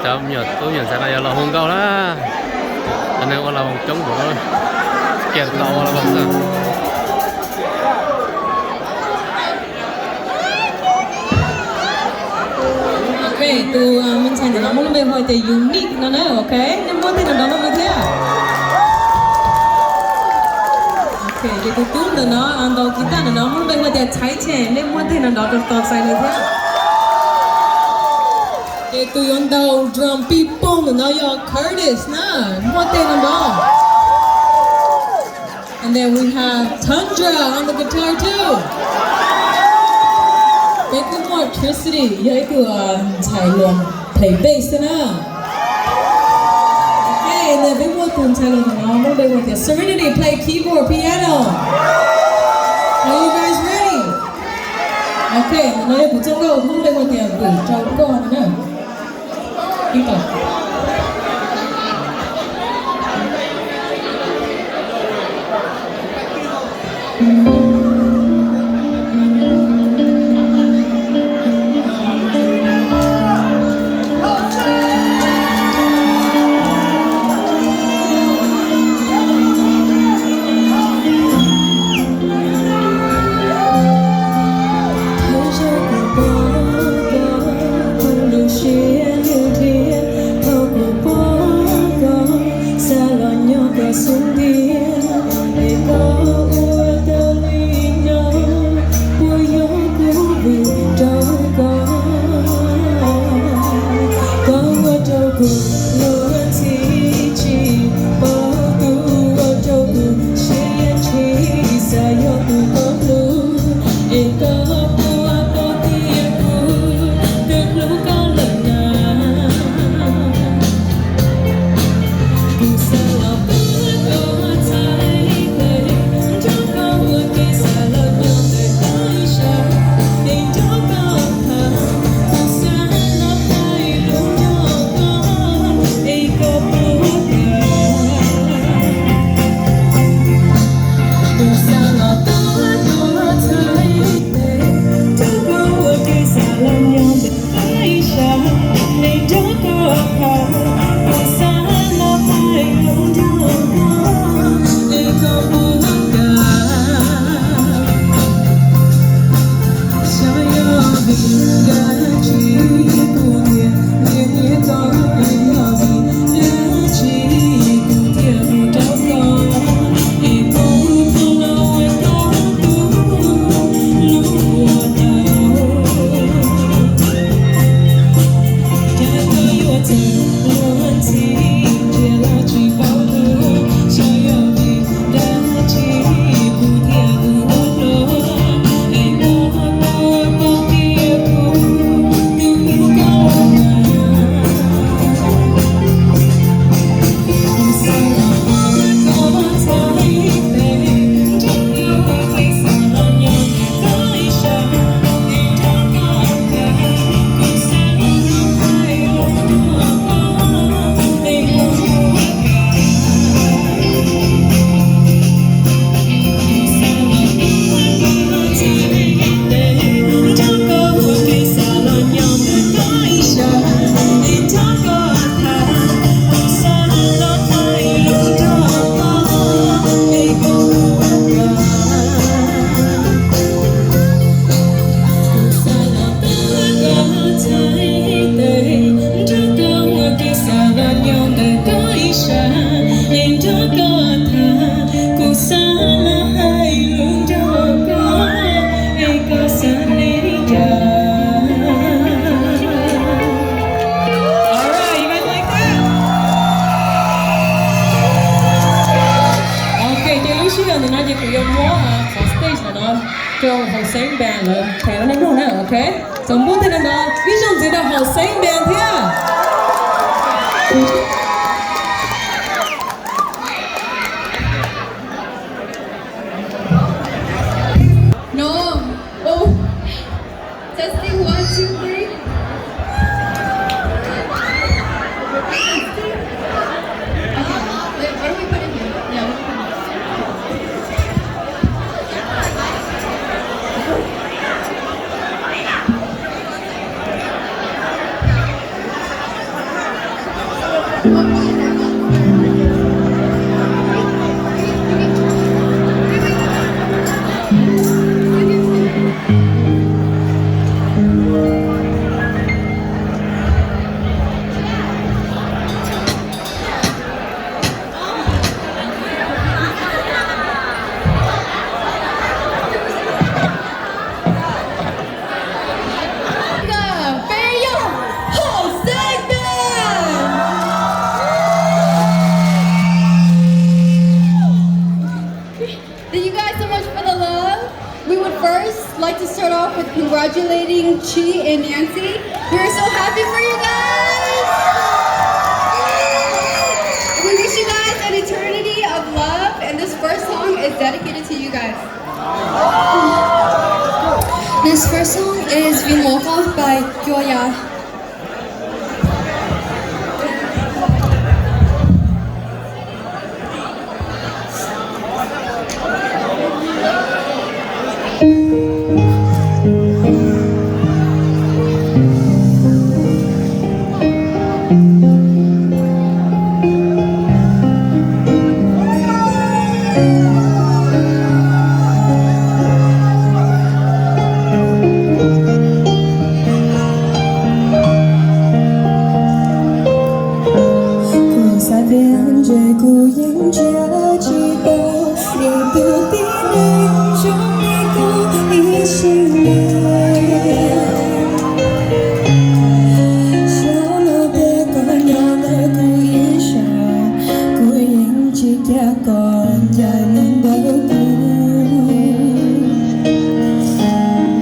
Cov me nyuam tub me nyuam ntxhais no yog los hu nkauj na, cov neeg ua los hu coob npaum no, kiag tau ua los xwb. Ok, tus me ntxhais ntawm no muaj lub npe hu tias Unique no na, ok, nej muab tej no nrov no thiab. Ok, ces tus tub ntawm no ntaus kiv taj ntawm no muaj lub npe hu tias Thaiv Chen, nej muab tej no nrov rau tos txais nws thiab. Ces tus yuav ntaus drum ping pong ntawm no yog Curtis na, muab tej no nrov. And then we have Tundra on the guitar too. Peb kuj muaj Tricity, yog ib tug ntxhais luam play bass xwb na. Ok, and then peb muaj tus ntxhais luam ntawm no muaj lub npe hu tias Serenity, play keyboard, piano. Are you guys ready? Ok, ntawm no yog kuv txoj nkauj muaj lub npe hu tias Vwm Rau Koj no na. Thawj zaug kuv pom koj, kuv lub siab nws dhia, thaum kuv pom koj, xav los nyob koj xub ntiag, es koj ua tau li no, puas yog kuv vwm rau koj? Koj ua rau kuv luag ntxhi tsis paub tus, ua rau kuv siab ntshis, xav yog tus koj hlub, es koj puas paub tias kuv twb hlub koj lawm na. Kuv xav los tuav koj txhais tes, nrog koj ua ke xav los nyob ntawm koj ib sab, es nrog koj tham, kuv xav los hais lus nrog koj, es koj puas kam? Kuv xav los tuav koj txhais tes, nrog koj ua ke xav los nyob ntawm koj ib sab, es nrog koj tham, kuv xav los hais lus nrog koj, es koj puas kam? Xyov yog vim dab tsi kuv thiaj niaj niaj koj, yog vim dab tsi kuv thiaj mus rau koj, es kuv puas los ua koj tus hlub ua tau. Cas koj yuav txawv luag ntxhi, ntsia los tsis paub hlub, xyov yog vim dab tsi kuv thiaj mus ua hluas, es koj puas paub tias kuv twb hlub koj lawm na. Kuv xav los tuav koj txhais tes, nrog koj ua ke xav los nyob ntawm koj ib sab, es nrog koj tham, kuv xav los hais lus nrog koj, es koj puas kam? Nrog koj ua ke xav los nyob ntawm koj ib sab, es nrog koj tham, kuv xav los hais lus nrog koj, es koj xav li cas? All right, you guys like that? Ok, ces lub sij hawm ntawm no ces kuv yuav muab qhov stage ntawm no rau Hauv Xeeb Band lawv qhia nej mloog na, ok? Txaus npuab thiab no, ib zaug ntxiv rau Hauv Xeeb Band thiab. No. Oh. Testing, one, two, three. Testing. Uh, wait, what are we putting here? Yeah, what are we putting here? Peb yog Hauv Xeeb Band. Thank you guys so much for the love. We would first like to start off with congratulating Chi and Nancy. We're so happy for you guys. We wish you guys an eternity of love, and this first song is dedicated to you guys. This first song is Vim Mov Koj by Cua Yas. Kuv xav tias ntshe kuv yeej nrhiav tsis tau ib tug tib neeg zoo li koj ib zaug li. Xyov los tias koj nyob ntawm kuv ib zaug, kuv yeej tsis cia koj ncaim mus ntawm kuv.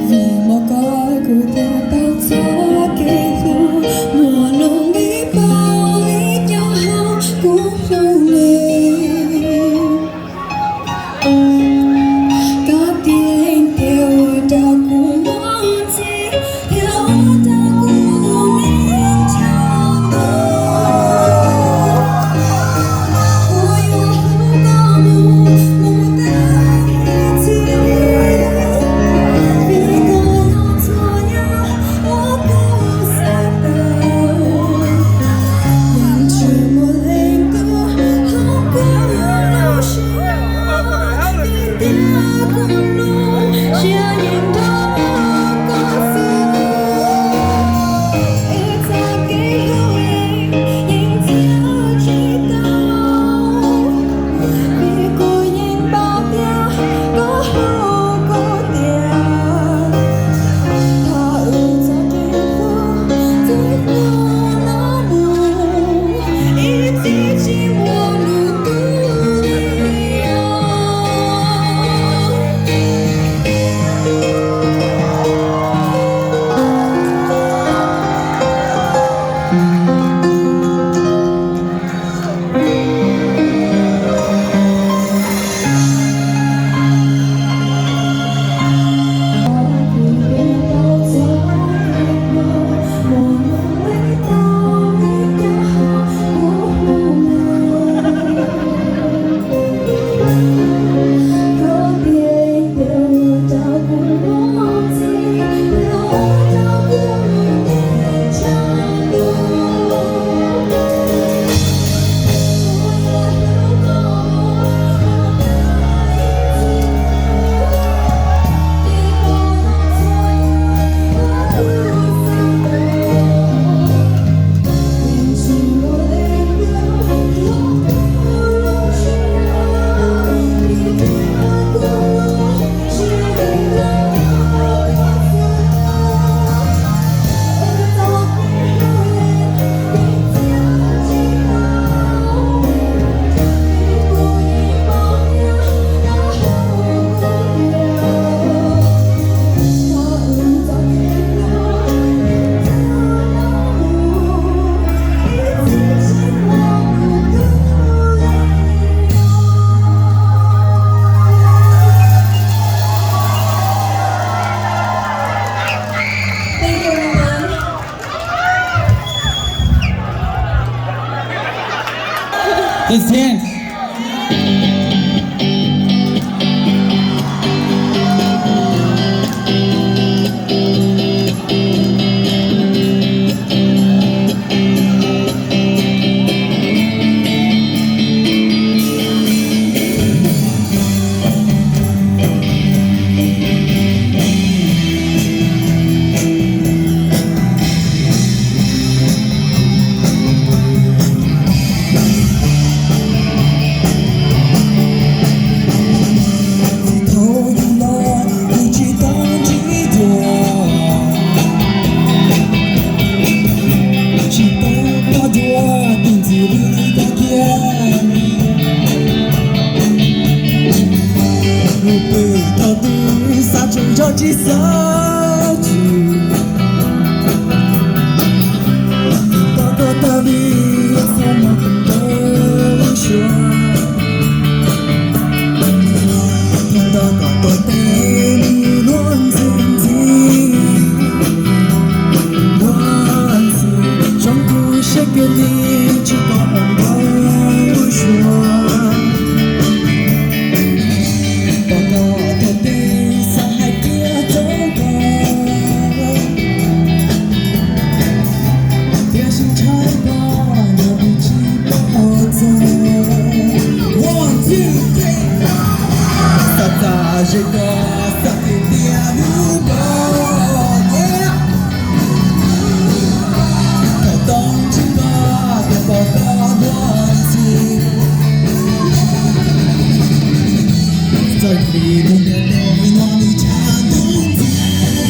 Vim muaj koj kuv thiaj tau txoj kev hlub, muaj lub nqi paub li cov hauv kuv hlub li. Koj tib leeg thiaj ua rau kuv muaj txim, thiaj ua rau kuv lub neej tshav tuag. Kuv yuav hlub koj mus, mus tas ib txhis, vim koj yog txhua yam uas kuv xav tau. Yeej tsis muaj leej twg hauv kuv lub siab, tiag tiag kuv lub siab yeej nrog koj xwb. Ib txoj kev hlub yeej txiav tsis tau, vim kuv yeej paub tias koj hlub kuv tiag. Thov wb txoj kev hlub txij hnub no mus, ib txhis tsis muaj lwm tus li os. Thank you, everyone. Let's dance. Xav tsis tau koj tag li, txhob muab kuv ntaus lub suab. Tau koj tuaj teb mus luag ntxhi ntxhi, luag ntxhi, zoo kuv siab kiag li, tsis tau koj ntaus lub suab. Tau koj tuaj teb xav hais tias rau koj, tiam sis ntshai koj nrog kuv tsis pom txog. One, two, three. Xav txav ze koj, xav qhia tias hlub koj, yeah. Thaum tau ntsib koj thiaj pom koj luag ntxhi. Txoj kev hlub ntiaj teb no nws tshav ntuj ntxhi. Zoo kuv siab kiag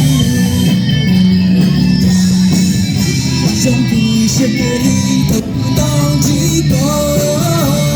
li thaum kuv tau ntsib koj,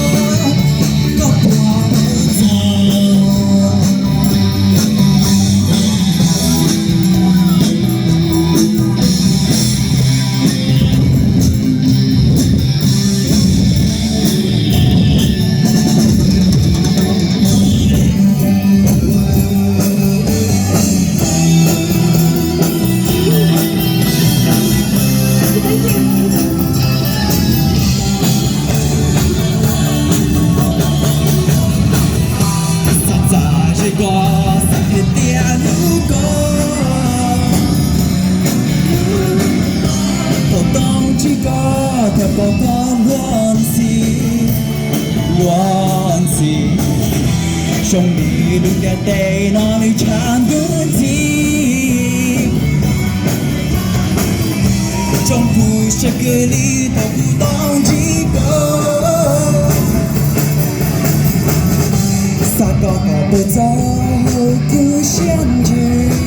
koj puas paub txog. Xav txav ze koj, xav qhia tias hlub koj. Thaum tau ntsib koj thiaj pom koj luag ntxhi, luag ntxhi. Zoo li lub ntiaj teb no nws tshav ntuj ntxhi. Zoo kuv siab kiag li thaum kuv tau ntsib koj. Xav kom koj paub txog kuv siab ntsws,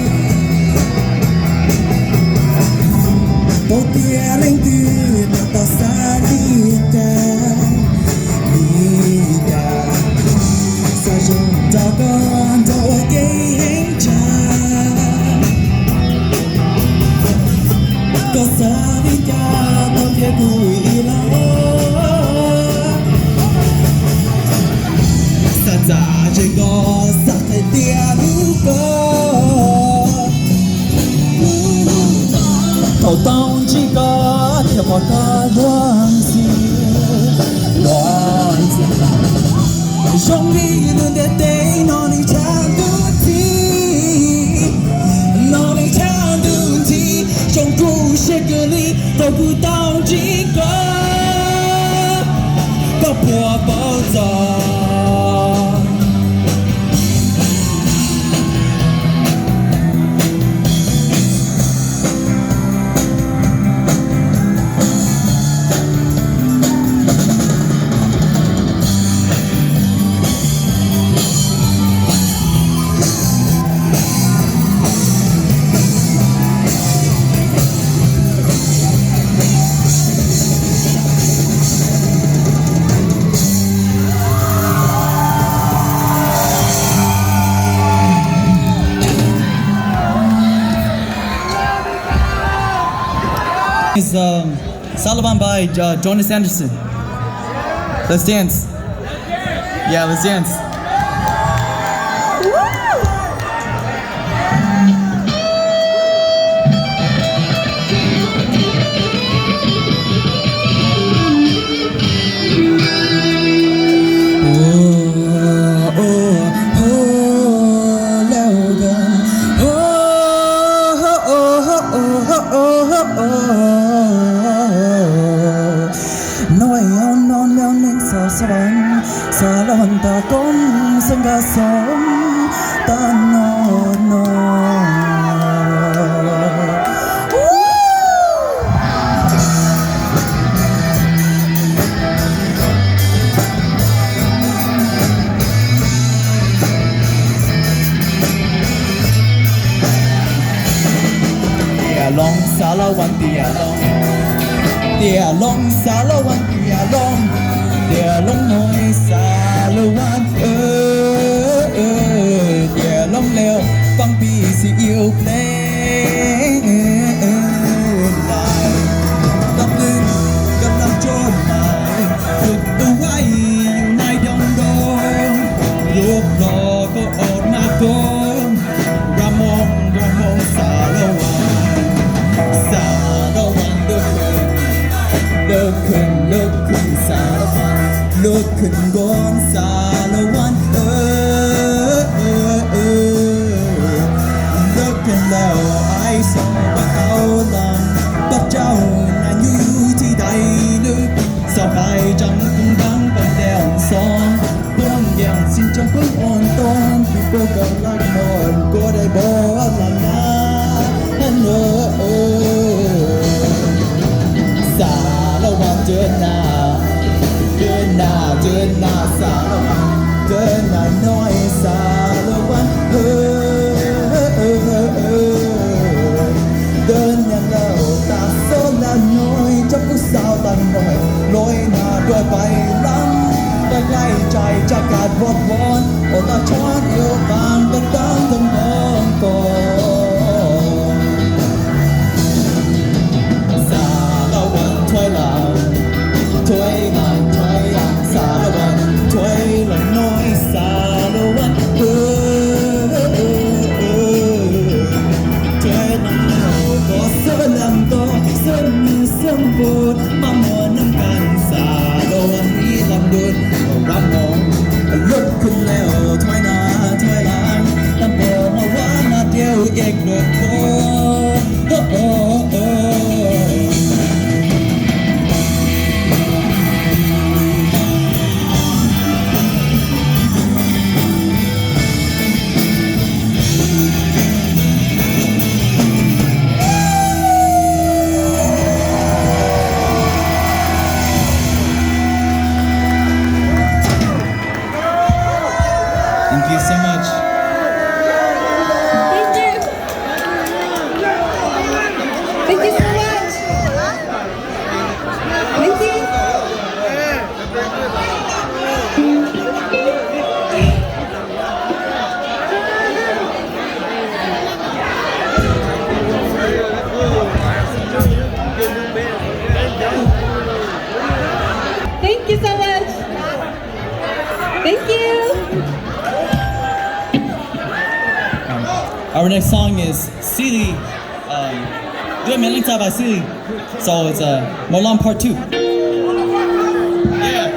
paub tias leej twg tau tau xav li cas, li cas. Xav zoo nrog koj nrog ua ke heev tshaj. Koj xav li cas tau qhia kuv ib los. Xav txav ze koj, xav qhia tias hlub koj. Thaum tau ntsib koj thiaj pom koj luag ntxhi, luag ntxhi. Zoo li lub ntiaj teb no nws tshav ntuj ntxhi, no nws tshav ntuj ntxhi. Zoo kuv siab kiag li thaum kuv tau ntsib koj, koj puas paub txog. Is, um, Salawan by, uh, Jonas Anderson. Let's dance. Yeah, let's dance. Noj ib ob no lub neej xav xav xav los ntawm koj xwb nkag xom tag no no. Tiam Looj xav los ua tiam Looj, tiam Looj xav los ua tiam Looj, tiam Looj no xav los ua, tiam Looj leo pab pis Txiv Iu Plev, tus nais, koj leej, koj leej coj nais, tus tub Huaib Yus nais doos doos, yuav ploj koj ob nag koj, Ramon, Ramon, Xalawan, Xalawan, lub khw, lub khw, lub khw, Xalawan, lub khw nkoos Xalawan. Lub khw laus ais xoo vaj tau lawm, pab tsaug nas nyuj txij dais lwm, xaus fais tseem koob ntaab pab ntees xoo, poob nkees xim tsoom poob oo toob, pib poob koj laj moos koj dai npog lam na. Xalawan cov nas, cov nas, cov nas Xalawan, cov nas nois Xalawan. Cov nas laus tas xob lam nois, cov kuj xaus lam nois, loj nas dua pais lam, pais laij tsais tsa kas voj voj, os laj tshob yuav paas koj taab ntoo moo koj. Xalawan thuaib lam, thuaib lam, thuaib lam, Xalawan thuaib lam nois Xalawan. Thuaib lam nois koj xwb lam koj xwb nws xwb npus, maj muag neej kas Xalawan ib lam dua, Ramon, lub khw laus thuaib nas thuaib lam, lam npog mas ua nas tias es luag koj. Thank you so much. Thank you. Thank you so much. Thank you. Thank you so much. Thank you. Um, our next song is Xili. Um, Dua Me Leej Txais by Xili. So it's a Maulam part two. Yeah.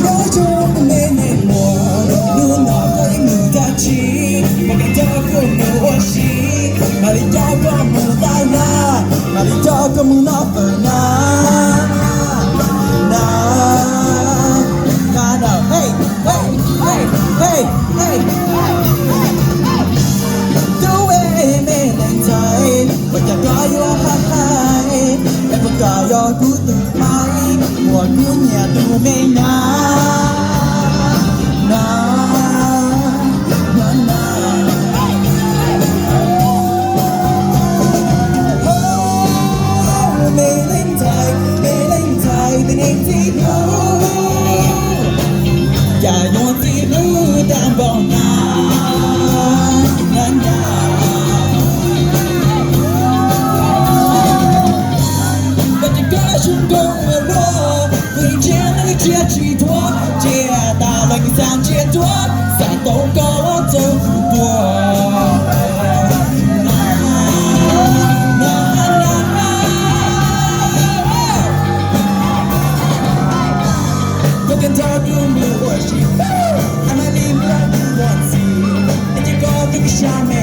Nyob zoo me neeg muam, hnub no koj ib nws dab tsi, ua koj coj koj mus ua si, mam li coj koj mus laj laj, mam li coj koj mus noj fawm na, na, na na, hey, hey, hey, hey, hey. Tub me leej ntxhais, ua cas koj yuav hais hais, es puas koj yog kuv tus Maiv, uas kuv nyiam tus me na, na, na na. Me leej ntxhais, me leej ntxhais, tus neeg txij hlub, cas nyuaj txij hlub tag npaum na, na na. Koj tsis koj zoo nkauj ua luaj, kuv ntsia nws ntsia tsis thuav, ntsia tas los kuv xav ntsia thuav, xav tau koj los txog kuv tuag. Koj kheev nrog kuv mus ua si, a ma li nrog kuv ua txiv, es ces koj twb sab me